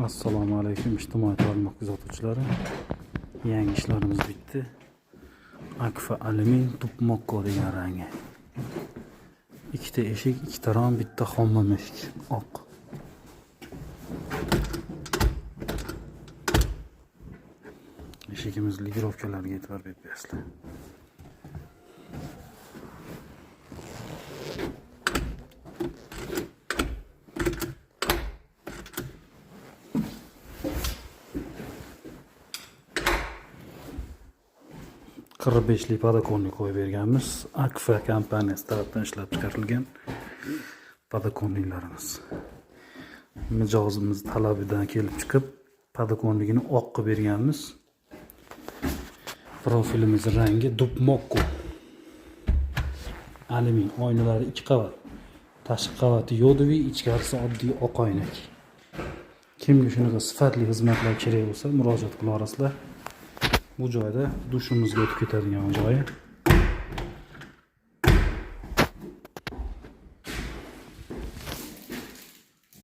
Assalomu alaykum, ijtimoiy tarmoq kuzatuvchilari. Yangi ishlarimiz bitdi. Akfa alyumin tupmokko degan rangi. Ikkita eshik, ikkita rom, bitta hammom eshik oq. Eshigimiz ligirovkalariga e'tibor berib berasizlar. 45lik podokonnik qo'yib berganmiz. Akfa kompaniyasi tarafidan ishlab chiqarilgan podokonniklarimiz. Mijozimiz talabidan kelib chiqib podokonnikini oq qilib berganmiz. Profilimiz rangi dubmokko. Alyumin oynalari 2 qavat. Tashqi qavati yodoviy, ichkarisi oddiy oq oynak. Kimga shunaqa sifatli xizmatlar kerak bo'lsa, murojaat qila olasizlar. Bu joyda dushimizga o'tib ketadigan joyi.